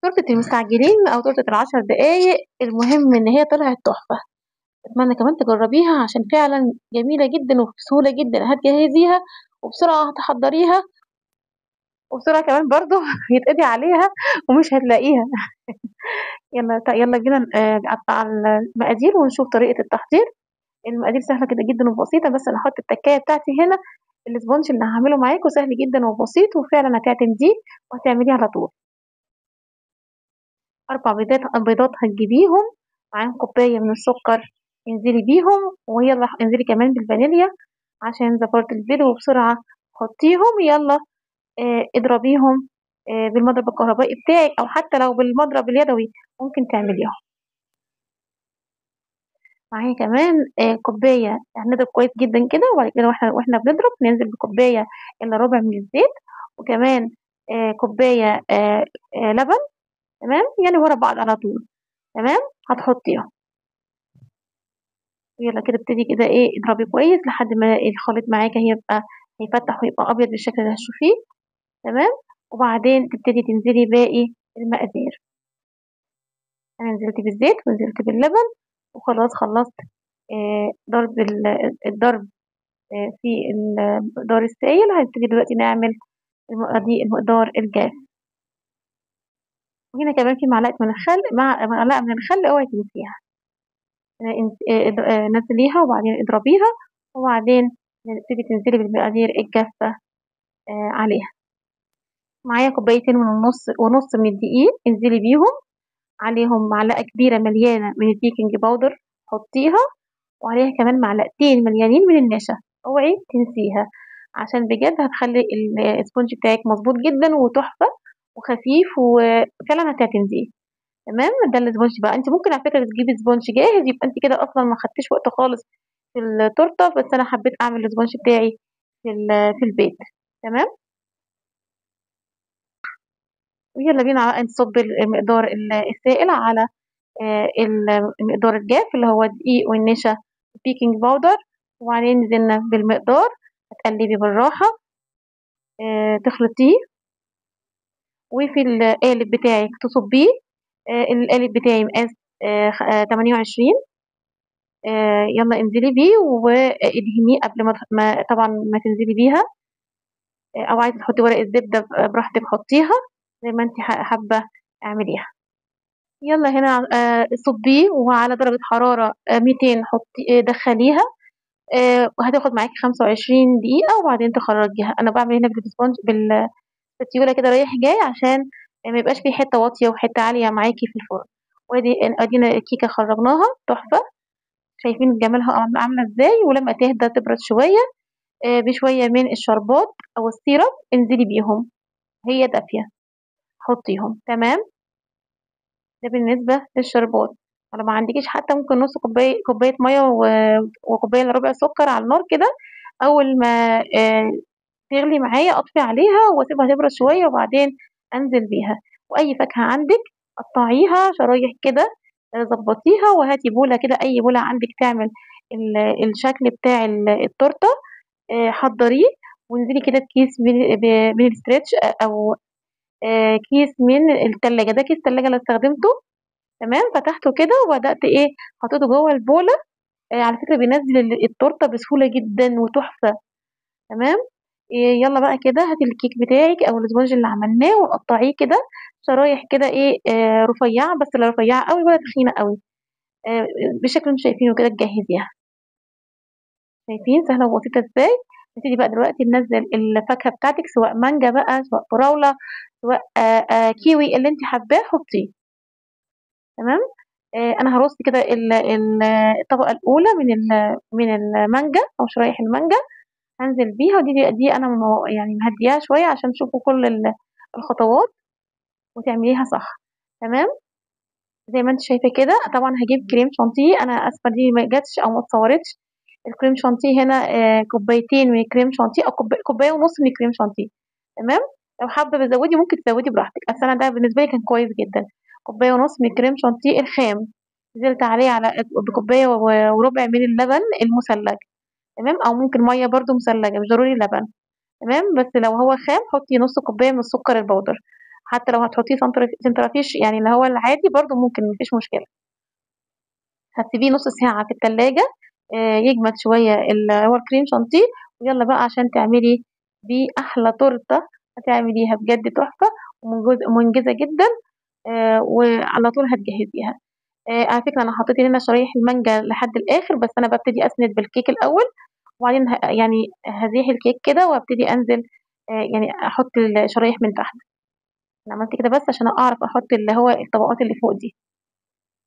تورتة المستعجلين أو تورتة ال10 دقايق، المهم إن هي طلعت تحفة. أتمنى كمان تجربيها عشان فعلا جميلة جدا وبسهولة جدا هتجهزيها وبسرعة هتحضريها وبسرعة كمان برضو يتقضي عليها ومش هتلاقيها. يلا يلا بينا على المقادير ونشوف طريقة التحضير. المقادير سهلة كده جدا وبسيطة، بس أنا هحط التكاية بتاعتي هنا. ال sponge اللي هعمله معاكم سهل جدا وبسيط وفعلا هتعتمديه وهتعمليه على طول. 4 بيضات هتجيبيهم، معاهم كوباية من السكر انزلي بيهم، ويلا انزلي كمان بالفانيليا عشان زفرة البيض، وبسرعة حطيهم. يلا اضربيهم بالمضرب الكهربائي بتاعك او حتى لو بالمضرب اليدوي ممكن تعمليهم. معايا كمان كوباية، هنضرب كويس جدا كده، وبعد كده واحنا بنضرب ننزل بكوباية الا ربع من الزيت، وكمان كوباية لبن. تمام، يعني ورا بعض على طول. تمام، هتحطيهم. يلا كده ابتدي كده ايه اضربي كويس لحد ما الخليط معاكي هيفتح ويبقى ابيض بالشكل اللي هتشوفيه. تمام، وبعدين تبتدي تنزلي باقي المقادير. انا نزلت بالزيت ونزلت باللبن وخلاص خلصت ضرب الضرب في المقدار السائل. هنبتدي دلوقتي نعمل المقدار الجاف. وهنا كمان في معلقه من الخل، مع معلقه من الخل اوعي تنسيها. نزليها وبعدين اضربيها، وبعدين نبتدي تنزلي بالمقادير الجافه عليها. معايا كوبايتين ونص من الدقيق، انزلي بيهم، عليهم معلقه كبيرة مليانة من ال baking powder حطيها، وعليها كمان معلقتين مليانين من النشا اوعي تنسيها، عشان بجد هتخلي ال sponge بتاعك مظبوط جدا وتحفه وخفيف وفعلا هتعتمديه. تمام، ده ال sponge بقى. انت ممكن على فكرة تجيبي sponge جاهز، يبقى انت كده اصلا ما خدتيش وقت خالص في التورتة، بس انا حبيت اعمل ال sponge بتاعي في البيت. تمام، ويلا بينا نصب المقدار السائل على المقدار الجاف اللي هو الدقيق والنشا ال baking powder، وبعدين نزلنا بالمقدار. هتقلبي بالراحة، تخلطيه، وفي القالب بتاعك تصبيه. القالب بتاعي مقاس 28. يلا انزلي بيه وادهنيه قبل ما طبعا ما تنزلي بيها، او عايزه تحطي ورق الزبدة براحتك حطيها زي ما انت حابة اعمليها. يلا هنا صبية وعلى درجه حرارة 200 حطي، دخليها، وهتاخد معاكي 25 دقيقة وبعدين تخرجيها. انا بعمل هنا بال sponge بالستيوله كده رايح جاي عشان ما يبقاش في حتة واطية وحتة عالية معاكي في الفرن. وادينا الكيكه خرجناها تحفة، شايفين جمالها عامله ازاي. ولما تهدى تبرد شوية بشوية من الشربات او ال syrup انزلي بيهم، هي دافيه حطيهم. تمام، ده بالنسبة للشربات. لو ما عندكيش حتى ممكن نص كوباية مية وكوبايه الا ربع سكر على النار كده، اول ما تغلي معايا اطفي عليها واسيبها تبرد شوية وبعدين انزل بيها. واي فاكهة عندك قطعيها شرايح كده، ظبطيها، وهاتي بوله كده، اي بوله عندك تعمل الشكل بتاع التورتة، حضريه وانزلي كده بكيس من ال stretch او كيس من التلاجة. ده كيس التلاجة اللي استخدمته. تمام، فتحته كده وبدأت ايه حطيته جوه البوله. على فكرة بينزل التورتة بسهولة جدا وتحفه. تمام، يلا بقى كده هاتي الكيك بتاعك او ال sponge اللي عملناه وقطعيه كده شرايح كده ايه رفيعة، بس لا رفيعة قوي ولا تخينة قوي، بالشكل اللي انتوا شايفينه كده تجهزيها. شايفين سهلة وبسيطة ازاي. نبتدي بقى دلوقتي ننزل الفاكهة بتاعتك، سواء مانجا بقى، سواء فراوله، سواء كيوي، اللي انت حباه حطيه. تمام، انا هرص كده الطبقة الاولى من المانجا او شرايح المانجا، هنزل بيها. ودي دي انا يعني مهدياها شوية عشان تشوفوا كل الخطوات وتعمليها صح. تمام، زي ما انت شايفه كده. طبعا هجيب كريم شانتيه، انا اسفه دي ما جاتش او ما اتصورتش. الكريم شانتيه هنا كوبايتين من الكريم شانتيه او كوباية ونص من الكريم شانتيه. تمام، لو حابة تزودي ممكن تزودي براحتك، بس انا ده بالنسبة لي كان كويس جدا. كوباية ونص من الكريم شانتيه الخام، نزلت عليه على بكوبايه وربع من اللبن المثلج. تمام، او ممكن مية برده مثلجه، مش ضروري لبن. تمام، بس لو هو خام حطي نص كوباية من السكر البودر. حتى لو هتحطيه سنترافيش يعني اللي هو العادي برضه ممكن، مفيش مشكلة. هتسيبيه نص ساعة في التلاجة، يجمد شوية اللي هو الكريم شانتيه، ويلا بقى عشان تعملي بيه أحلى تورتة هتعمليها، بجد تحفة ومنجزة جدا، وعلى طول هتجهزيها. على فكرة أنا حطيت هنا شرايح المانجا لحد الآخر، بس أنا ببتدي أسند بالكيك الأول، وبعدين هزيح الكيك كده وابتدي أنزل، يعني أحط الشرايح من تحت. أنا عملت كده بس عشان أعرف أحط اللي هو الطبقات اللي فوق دي.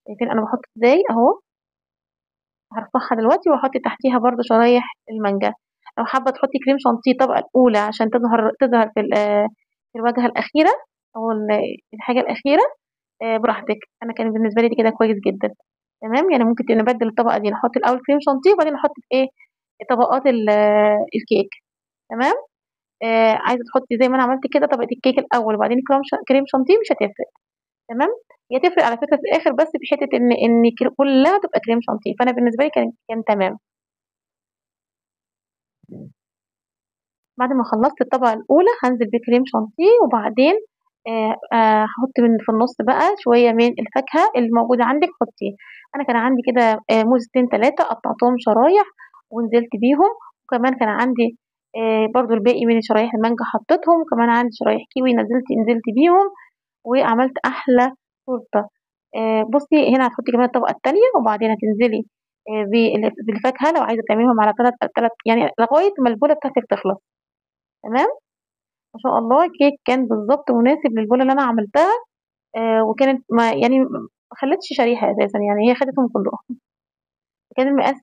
شايفين أنا بحط إزاي أهو؟ هرفعها دلوقتي وأحط تحتيها برضو شرايح المانجا. لو حابة تحطي كريم شانتيه الطبقة الأولى عشان تظهر في الواجهة الأخيرة أو الحاجة الأخيرة، براحتك. أنا كان بالنسبة لي دي كده كويس جدا. تمام، ممكن نبدل الطبقة دي، نحط الأول كريم شانتيه وبعدين نحط إيه طبقات الكيك. تمام، عايزة تحطي زي ما أنا عملت كده طبقة الكيك الأول وبعدين كريم شانتيه، مش هتفرق. تمام، هي تفرق على فكرة في الآخر بس في حتة إن كلها تبقى كريم شانتيه، فأنا بالنسبة لي كان تمام. بعد ما خلصت الطبقة الأولى هنزل بكريم شانتيه، وبعدين، هحط في النص بقى شوية من الفاكهة اللي موجودة عندك حطيه. أنا كان عندي كده، موزتين 3 قطعتهم شرايح ونزلت بيهم، وكمان كان عندي، برضو الباقي من شرايح المانجا حطيتهم، وكمان عندي شرايح كيوي نزلت بيهم، وعملت أحلى تورتة. بصي هنا هتحطي كمان الطبقة التانية، وبعدين هتنزلي، بالفاكهة لو عايزة تعمليهم على تلات، يعني لغاية ما البولة بتاعتك تخلص. تمام، ما شاء الله الكيك كان بالظبط مناسب للبولة اللي أنا عملتها، وكانت ما خلتش شريحة أساساً، هي خدتهم كلهم. كان المقاس،